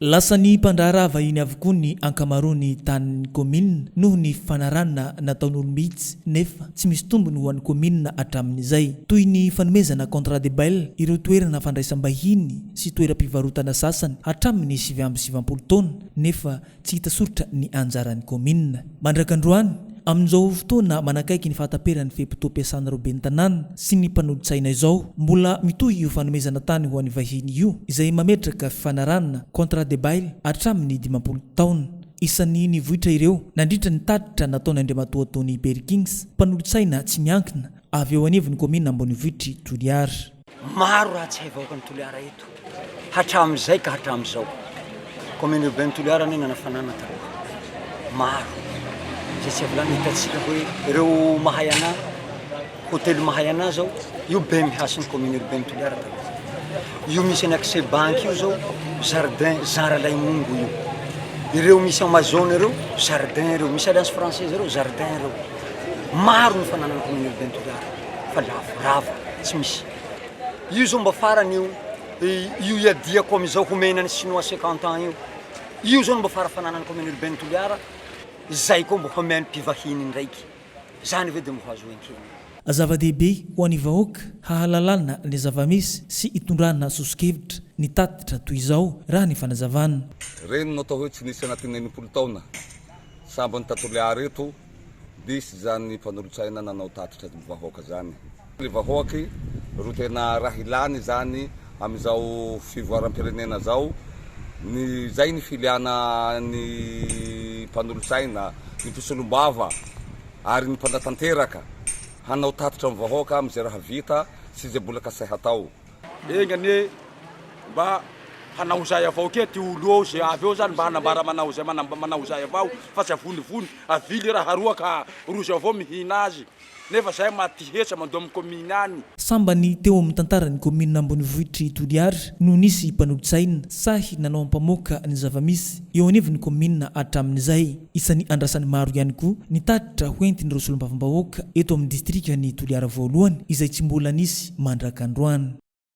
Lasan'ny mpandraharaha vahiny avokoa ny ankamaroan'ny tanin'ny kaominina noho ny fanarahana nataon'olom-bitsy nefa tsy misy tombony ho an'ny kaominina hatramin'izay. Toy ny fanomezana contrat de bail ireo toerana fandraisam-bahiny sy toeram-pivarotana sasany hatramin'ny 99 taona nefa tsy hita soritra ny anjaran'ny kaominina. Mandrak'androany, amin'izao fotoana manakaiky ny fahataperan'ny fe-potoam-piasan'ireo ben'ny tanàna sy ny mpanolotsaina izao, mbola mitohy io fanomezana tany ho an'ny vahiny io, izay mametraka fifanarahana, contrat de bail, hatramin'ny 50 taona. Isan'ny nivoitra ireo nandritra ny tatitra nataon'Andriamatoa Tony Perkins, mpanolotsaina tsy miankina avy eo anivon'ny kaominina ambonivohitr'i Toliara. Maro raha tsy hay vahoakan'i Toliara eto hatramin'izay ka hatramin'izao. Commune urbaine Toliara anie nanafanana taloha. Maro izay tsy avilany hitantsika hoe ireo mahay anà, hotely mahay anà zao, io be mihasin'ny commune urbaine Toliara taloha. Io misy any accès banky io zao jardin Jean Ralaimongo io. Ireo misy Amazone ireo jardin ireo, misy Alliance française ireo jardin ireo. Maro ny fananan'ny commune urbaine Toliara. fa lafo rava tsy misy. Io zao mba farany io io iadiako amizao homena ny sinoa 50 ans io. Io zao no mba fara fananany commune urbaine Toliara zay koa mba homeny mpivahiny ndraiky. Zany ve de mbo azo enkena. Zava-dehibe ho an'ny vahoaka hahalalana ny zava-misy sy hitondrana soso-kevitra ny tatitra toy izao, raha ny fanazavana. Ireny no atao hoe tsy nisy anatin'ny 60 taona sambany tato Toliara eto. Nisy izany mpanolotsaina nanao tatitra ny vahoaka zany. Ny vahoaky ro tena raha ilany izany amizao fivoaram-pirenena zao, ny zay ny filiana ny mpanolotsaina, ny mpisolombava ary ny mpanatanteraka hanao tatitra am vahoaka amizay raha vita sy zay mbola kasay hatao. Enga anie mba hanao izay avao kea ty olo eo ze avy eo zany mba hanambara manao izay manao izay avao fa tsy avonivony avily raha roa ka rozy avao mihina azy nefa zay maty hetra mandoa am commune any. Sambany teo amin'ny tantaran'ny kaominina ambonivohitr'i Toliara no nisy mpanolotsaina sahy nanao ampamoaka ny zava-misy eo anivon'ny kaominina hatramin'izay. Isan'ny andrasan'ny maro ihany koa ny tatitra hoentin'ireo solombavambahoaka eto amin'ny distrikan'i Toliara voalohany izay tsy mbola nisy mandrak'androany.